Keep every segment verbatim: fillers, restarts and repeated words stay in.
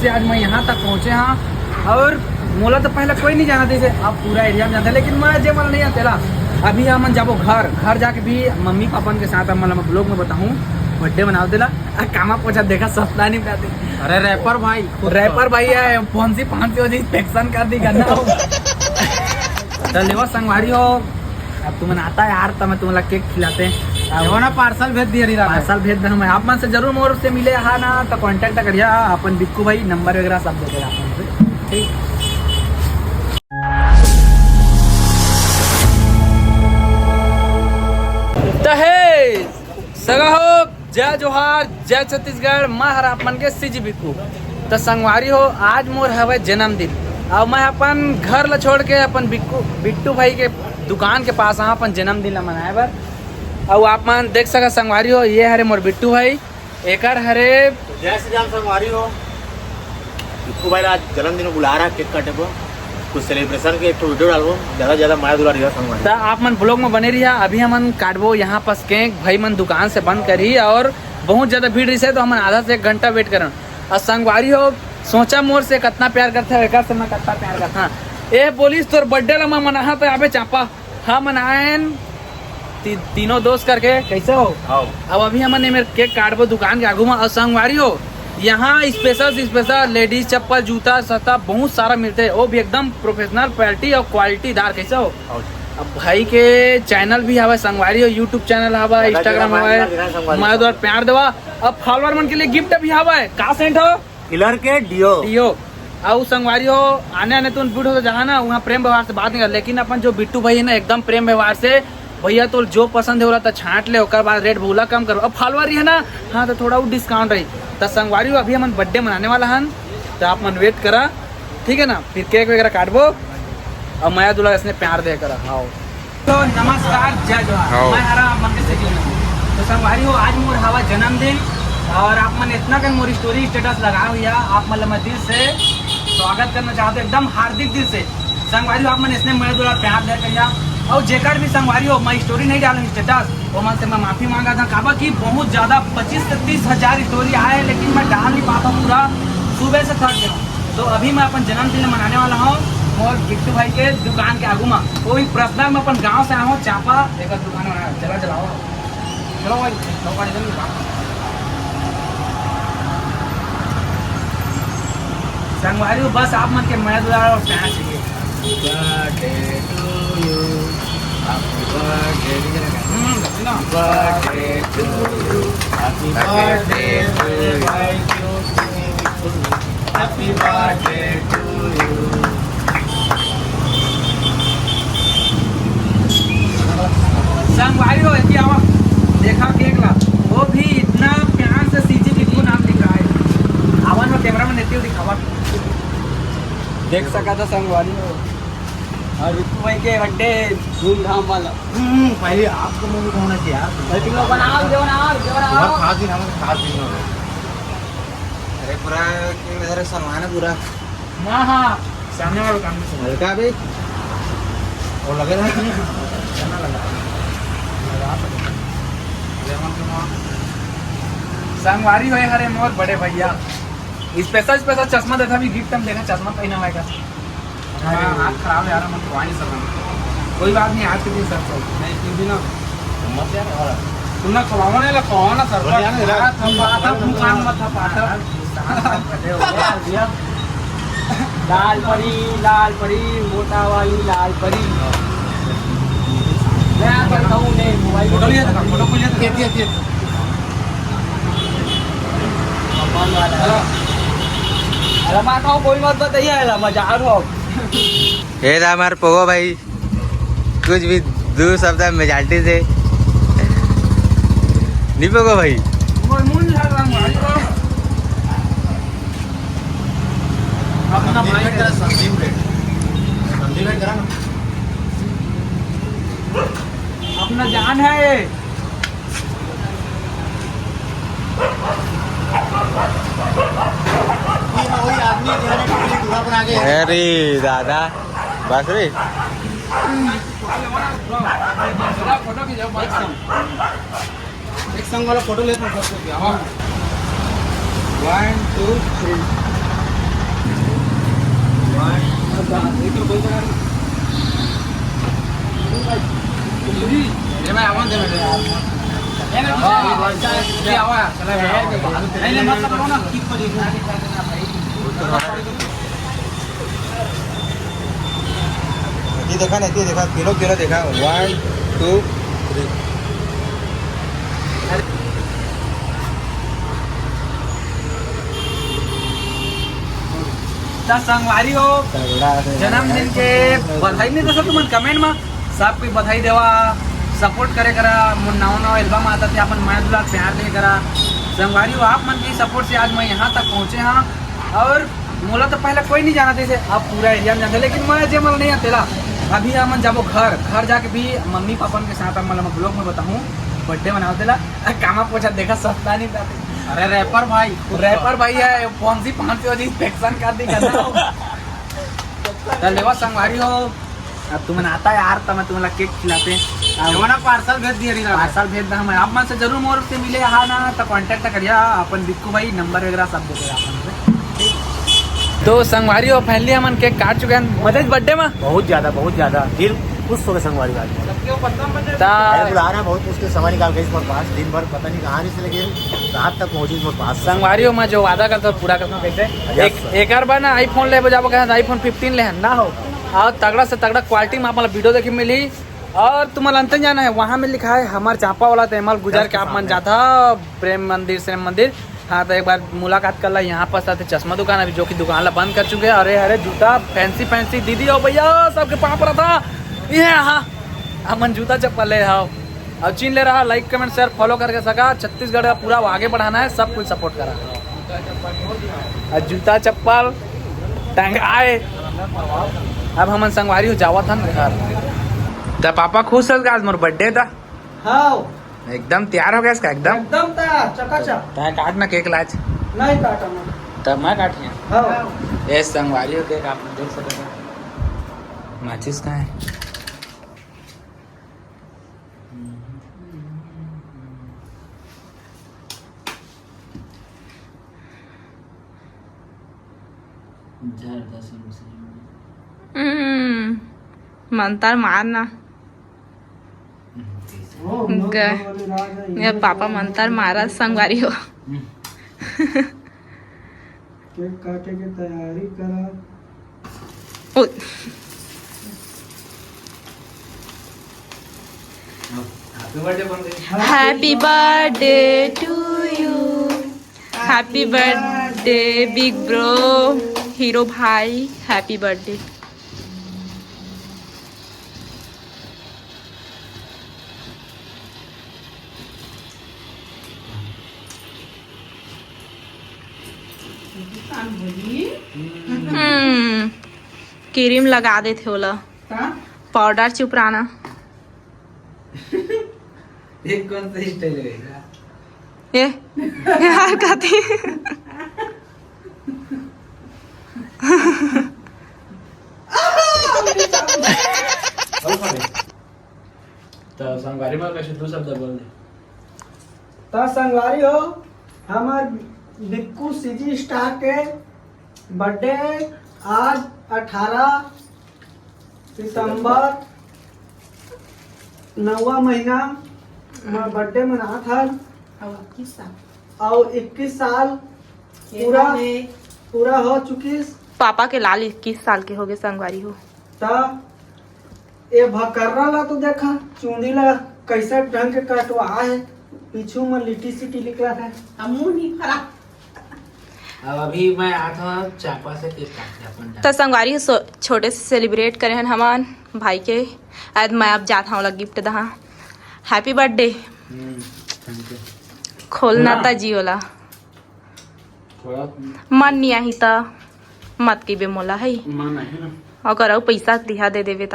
से आज मैं यहाँ तक पहुँचे हाँ। और मोला तो पहले कोई नहीं जानत रहिसे, अब पूरा एरिया में जानथे, लेकिन मैं जे मन नहीं आते ला। अभी हमन जाबो घर, घर जाके भी मम्मी पापा के साथ अब मतलब ब्लॉग में बताहूँ, बर्थडे मनावत हे ला। आ, कामा पोछा देखा सस्ता नहीं पाते। अरे रैपर भाई, खुद रैपर भाई है, कौन सी पाँच सौ जी इंस्पेक्शन कर दी गन्ना हो। तो लेवा संगवारी हो, अब तुमन आता यार, त मैं तुमला केक खिलाते। अब एगो ना पार्सल भेज दिया रही रात में। पार्सल भेज देना मैं। आप मन से जरूर मोर से मिले हा ना, तो कॉन्टैक्ट करिया अपन बिक्कू भाई, नंबर वगैरह सब दे देगा अपन से। ठीक। त हे सगा हो, जय जोहार, जय छत्तीसगढ़, मैं हर आप मन के सीजी बिक्कू। त संगवारी हो, आज मोर हवय जन्मदिन, अउ मैं अपन घर ल छोड़ के अपन बिक्कू, बिट्टू भाई के दुकान के पास आहा अपन जन्मदिन ल मनाए बर। अउ आप मन देख सकत संगवारी हो, ये हरे मोर बिट्टू भाई, एकर हरे। जय श्री राम संगवारी हो, बिट्टू भाई ला आज जन्मदिन में बुला रहा है, केक काटे को, कुछ सेलिब्रेशन के एक ठो वीडियो डालबो, ज्यादा से ज्यादा माया दुलार दिया संगवारी। त आप मन ब्लॉग में बने रहिया, अभी हमन काटबो यहाँ पास केक, भाई मन दुकान से बंद करी और बहुत ज्यादा भीड़ रही से, तो हमन आधा से एक घंटा वेट करन। और संगवारी हो, सोचा मोर से कितना प्यार करथे, एकर से मैं कितना प्यार करथा। ए बोलिस तोर बर्थडे ला मैं मनाहा त आबे चापा। हमन आएन ती-, तीनों दोस्त करके, कैसे हो? हाव। अब अभी हमन एमेर केक काटबो दुकान के आगू में। और संगवारी हो, यहाँ स्पेशल से स्पेशल लेडीज चप्पल, जूता, सस्ता बहुत सारा मिलथे, वो भी एकदम प्रोफेशनल क्वालिटी और क्वालिटीदार। कैसे हो? हाव। अब भाई के चैनल भी हवय संगवारी हो, YouTube चैनल हवय, ज्यादा Instagram ज्यादा हवय, माया दुलार संगवारी। माया दुलार प्यार देवा। अब फॉलोअर मन के लिए गिफ्ट भी हवय। का सेंट हो? किलर के डियो। डियो। अउ संगवारी हो, आने आने तुम बूढ़ हो तो जहाँ ना, वहाँ प्रेम व्यवहार से बात नहीं कर, लेकिन अपन जो बिट्टू भाई है ना, एकदम प्रेम व्यवहार से, "भैया तो जो पसंद है, ओला तो छांट ले, ओकर बाद रेट भूला कम करो।" अब फॉलोअर ही है ना, हाँ, तो थोड़ा वो डिस्काउंट रही। तो संगवारी हो, अभी हमन बर्थडे मनाने वाला हन, तो आप मन वेट करा, ठीक है ना? फिर केक वगैरह काटबो, और माया दुलार इसने प्यार दे करा। हाव। तो नमस्कार, जय जोहार। हाँ। मैं हरा आप मन के से तो संगवारी हो, आज मोर हवा जन्मदिन और आप मन इतना कन मोर स्टोरी स्टेटस लगा हुआ, आप मन ला मैं दिल से स्वागत करना चाहते, एकदम हार्दिक दिल से। संगवारी हो, आप मन इसने मैं दुलार प्यार दे करिया। और जेकर भी संगवारी हो, मैं स्टोरी नहीं डालूँ स्टेटस, वो मन से मैं माफी मांगा था, काबर कि बहुत ज्यादा पच्चीस से तीस हजार स्टोरी आए, लेकिन मैं डाल नहीं पाता हूँ पूरा सुबह से थक गया हूँ। तो अभी मैं अपन जन्मदिन मनाने वाला हूँ मोर बिट्टू भाई के दुकान के आगू में। वो भी पर्सनल में अपन गांव से आया हूँ, चापा एक दुकान में चला चलाओ। चलो भाई, चलो भाई, चलो। संगवारी हो, बस आप मन के मया दुलार और प्यार चाहिए। Birthday to you, happy birthday, हम्म, ना। Birthday to you, happy birthday to you, happy birthday to you। संगवारी हो, एती आवा, देखा केक ला, वो भी इतना प्यार से सीजी बिट्टू नाम लिखा है। आवा ना, कैमरा में नेती दिखावा। देख सका था संगवारी हो, और बिट्टू भाई के बर्थडे धूमधाम वाला। हम्म, पहले आपको मुंह होना चाहिए यार। भाई, तुम लोग बनाओ, वीडियो बनाओ, वीडियो बनाओ। बहुत खास दिन, हमारे खास दिन हो गए। अरे पूरा क्यों इधर सामान है पूरा? हाँ, हाँ, सामने वाला काम भी सुना। हल्का भी? वो लगे रहा कि नहीं? करना लगा। लगा तो। लेमन के माँ। संगवारी होए हरे मोर बड़े भैया। स्पेशल, स्पेशल चश्मा देखा भी, गिफ्ट हम देखा, चश्मा पहना हुआ है का? हाँ, हाथ खराब है यार, हम तो आ नहीं सकते। कोई बात नहीं, आज के दिन सर चल। नहीं, फिर भी ना। मत यार, और तुमने खवाओ ना, ला खवाओ ना सर। और यार, मेरा हाथ हम बात हम मुंह कान मत था पाता। लाल परी, लाल परी, मोटा वाली लाल परी। मैं आप बताऊं, नहीं, मोबाइल फोटो लिया था, फोटो को लिया था। ये, ये, ये। भगवान वाला है। अरे, माता हो, कोई मत बताइए, अरे, मजा आ रहा हो। ये था हमारे पोगो भाई, कुछ भी दो शब्द मेजोरिटी से नहीं पोगो भाई। अपना भाई है। संदीप रेड्डी, संदीप रेड्डी करा ना। अपना जान है ये। वही आदमी जो है ना, टोपली दूल्हा बना के। अरे दादा, बस रे। एक संग, एक संग वाला फोटो लेते हैं सबसे क्या? हाँ। One, two, three। ये मैं आवाज दे रहा हूँ। ये ना, ये आवाज, चला गया। नहीं, नहीं, मत करो ना, keep करो। ये देखा ना, ये देखा, तीनों, तीनों देखा, one, two, three। त संगवारी हो, तगड़ा से जन्मदिन के बधाई नहीं दे सकत तुमन comment में, सब कोई बधाई देवा, support करे करा, मोर नवा नवा album आता थे, अपन मया दुलार प्यार दे करा। संगवारी हो, आप मन के support से आज मैं यहाँ तक पहुँचे हाँ। और मोला तो पहले कोई नहीं जानत रहिसे, अब पूरा area में जानथे, लेकिन मैं जे मन नहीं आतेला। अभी हमन जाबो घर, घर जाके भी मम्मी पापा के साथ हमन vlog में बताऊँ, birthday मनावतेला। कामा पोछा देखा सस्ता नहीं पाते। अरे rapper भाई, rapper भाई है, कौन सी पाँच सौ जी inspection कर दी करना हो। त लेवा संगवारी हो, अब तुमन आता यार, त मैं तुमला cake खिलाते। अब जवाना parcel भेज दिया रही ना। Parcel भेज दा, हम आप मन से जरूर मोर से मिले हा ना, त contact करिया, अपन बिक्कू भाई number वगैरह सब देते अपन से। तो संगवारी हो, finally हमन cake काट चुके हैं मदन birthday में। बहुत ज्यादा, बहुत ज्यादा दिल खुश हो गए संगवारी आज। ता अरे बुला रहा है, बहुत मुश्किल समय निकाल के इस पर पास दिन भर पता नहीं कहाँ से, लेकिन रात तक पहुंची इस पर पास। संगवारी हो, मैं जो वादा करता हूँ पूरा करता हूँ। कैसे? Yes, एक sir। एक बार ना iPhone ले जाबो कहा, iPhone fifteen ले ना हो, और तगड़ा से तगड़ा quality में आप वीडियो देखे मिली। और तुम्हारा अंतन जाना है, वहाँ में लिखा है हमार चांपा वाला, तो एमल गुजर के आप मन जाता प्रेम मंदिर, श्रेम मंदिर। हाँ, तो एक बार मुलाकात कर ला यहाँ पर साथ चश्मा दुकान, अभी जो कि दुकान ला बंद कर चुके हैं। अरे अरे जूता fancy fancy दीदी हो भैया, सबके पाँव पड़ा था। ये हाँ, हमन जूता चप्पल ले आओ। और चीन ले रहा, like, comment, share, follow करके सका छत्तीसगढ़ का पूरा आगे बढ़ाना है, सब कुछ support करा। और जूता चप्पल टंगाए। अब हमन संगवारी हो जावत हन घर। त पापा खुश हस का आज मोर birthday था? हाँ। एकदम तैयार हो गया इसका एकदम? एकदम तैयार, चकाचक। तैं काट ना cake लाज। नहीं काटा मैं। तब मैं काटिया। हाँ। ये संगवारी हो cake आप देख सकते हैं। माचिस कहाँ है? हम्म, मंतर मारना। ग-, ये पापा मंतर मारा संगवारी हो। केक काटे के तैयारी करा। ओ। Happy birthday to you। Happy birthday big bro, hero भाई, happy birthday। हम्म, क्रीम लगा देथे ओला। का? पाउडर चुपराना। एक कौन सा स्टाइल रहेगा? ए, यार कथी? तो संगवारी में कैसे दो शब्द बोल दे। तो संगवारी हो, हमार बिक्कू सीजी स्टार के बर्थडे आज अठारह सितंबर, नौवा महीना में बर्थडे मनात हन। अउ इक्कीस साल। अउ इक्कीस साल ये पूरा, साल में पूरा हो चुकिस। पापा के लाल इक्कीस साल के हो गए संगवारी हो। त ए भकर्रा ला तो देखा, चूंदी ला कैसे ढंग के कटवा है, पीछू में लिटी सिटी निकला है। अब मुंह नहीं फरा। अब अभी मैं आता हूँ चापा से केक काट के अपन त संगवारी हो सो-, छोटे से सेलिब्रेट करे हन हमान भाई के। आज मैं अब जात हूँ गिफ्ट दहा। Happy birthday. Hmm, thank you. खोलना ना। त जियो ला। थोड़ा मन नहीं आही त मत कहिबे मोला, है? मन आही ना। अगर अउ पैसा दिहा दे देबे त।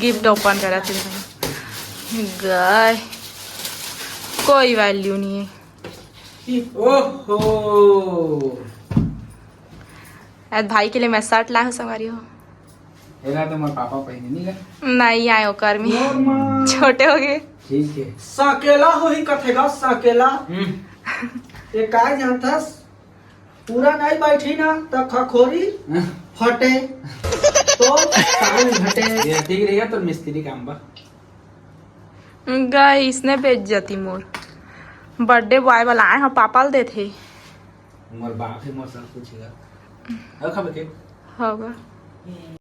गिफ्ट ओपन करा थे। गए। कोई वैल्यू नहीं है। ओहो। आज भाई के लिए मैं शर्ट ला हूँ संगवारी हो। एला तो मोर पापा पहिने नहीं गा। नहीं आए ओकर में। छोटे हो गए। ठीक है। सकेला होही कथे गा, सकेला। हम्म। ये काय जानथस? पूरा नहीं बैठी ना, त खखोरी फटे, तो सावन घटे। ये ठीक रहेगा तो मिस्त्री काम बा। गाइस, ने बेइज्जती मोर। बर्थडे बॉय वाला आए ह, पापा ल देथे। मोर बाप है, मोर सब कुछ है। और खाबे केक? हवा।